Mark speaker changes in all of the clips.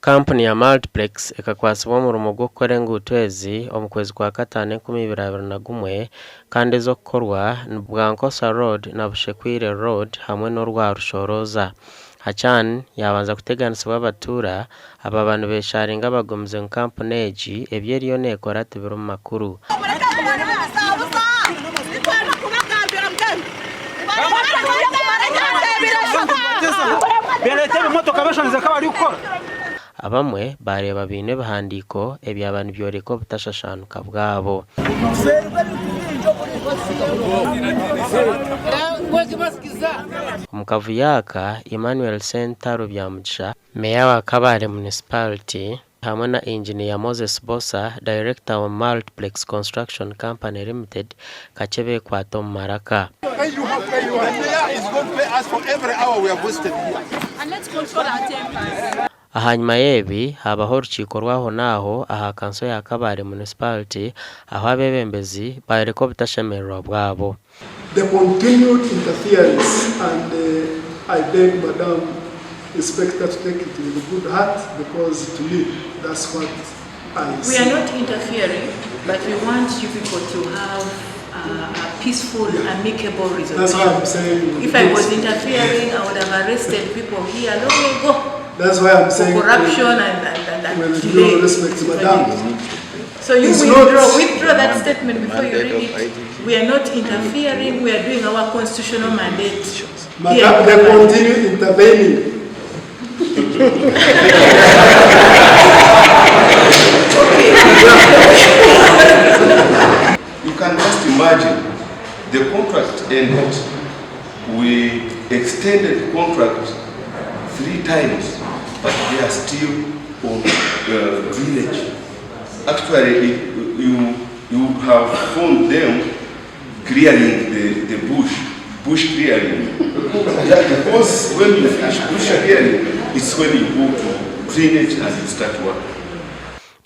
Speaker 1: Kampuni ya Multiplex ekakwatsibwa omurimo gw'okukora enguuto ezi omu kwezi kwa kataano 2021 kandi ez'okukorwa ni Bwankosa Road na Bushekwire Road hamwe n'orwa Rushoroza. Hachan yaabanza kuteganisibwa abatuura abaaba nibesharinga bagumize ngu kampuni egi ebi eriyo neekora tibirimu makuru. Abamwe baareeba baine ebihandiiko ebyaba nibyoreka obutashashaanuka bwabo. Omu kavuyo aka, Emmanuel Ssentaro Byamugisha, Meeya wa Kabale Municipality, hamwe na Inginiya Moses Bbosa, Dayirekita wa Multiplex Construction Company Limited kakye bekwata omu maraka. Ahanyima y'ebi, haabaho orukiiko rw'aho n'aho aha kanso ya Kabale Municipality ahu abeebembezi baayoreka obutashemererwa bwabo.
Speaker 2: The continued interference and I beg madam inspector to take it with good heart because to me that's what I
Speaker 3: We
Speaker 2: see.
Speaker 3: are not interfering, but we want you people to have a peaceful, amicable
Speaker 2: That's why I'm
Speaker 3: resolution.
Speaker 2: saying with
Speaker 3: If I
Speaker 2: good
Speaker 3: was
Speaker 2: spirit.
Speaker 3: interfering, I would have arrested people here long ago
Speaker 2: That's why I'm
Speaker 3: for
Speaker 2: saying
Speaker 3: corruption
Speaker 2: with,
Speaker 3: and
Speaker 2: with
Speaker 3: delay.
Speaker 2: due respect, madam.
Speaker 3: So you
Speaker 2: It's
Speaker 3: withdraw,
Speaker 2: not
Speaker 3: withdraw that statement before you read it. We are not interfering, we are doing our constitutional mandate. Here
Speaker 2: Madam,
Speaker 3: in
Speaker 2: they
Speaker 3: Kabale.
Speaker 2: continue intervening.
Speaker 4: You can just imagine the contract ended. We extended the contract 3 times, but they are still on drainage. Actually, you would have found them clearing the bush clearing. Yeah, because when you finish bush clearing, it's when you go to drainage and you start work.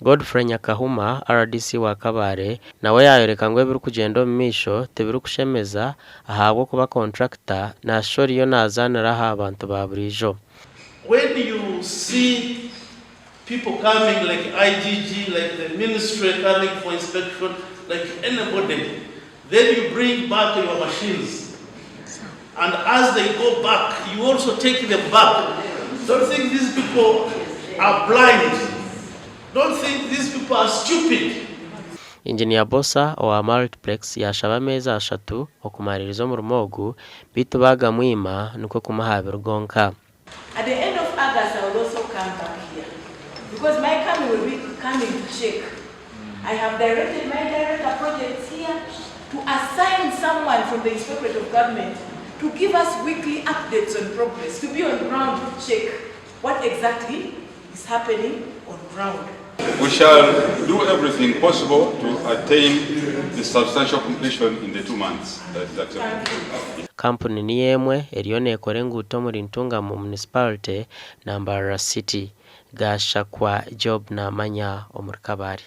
Speaker 1: Godfrey Nyakahuma, RDC wa Kabale nawe yaayoreka ngu ebirikugyenda omu maisho tibirikushemeza ahabw'okuba kontrakita naashusha oriyo naazaanira aha bantu ba buriijo.
Speaker 5: When you see people coming like IGG, like the ministry coming for inspection, like anybody, then you bring back your machines. And as they go back, you also take them back. Don't think these people are blind. Don't think these people are stupid.
Speaker 1: Inginiya Bbosa owa Multiplex yaashaba ameezi ashatu okumariiriza omurimo ogu beitu baagamwima nikwo kumuhaabira gonka.
Speaker 3: At the end of August I will also come back here because my coming will be coming to check. I have directed my director projects here to assign someone from the Inspectorate of Government to give us weekly updates on progress, to be on ground to check what exactly is happening on ground.
Speaker 6: We shall do everything possible to attain the substantial completion in the 2 months that is acceptable.
Speaker 1: Kampuni niyo emwe eriyo neekora enguuto omuri Ntungamo Municipality na Mbarara City. Gashakwa Job Namanya omuri Kabale.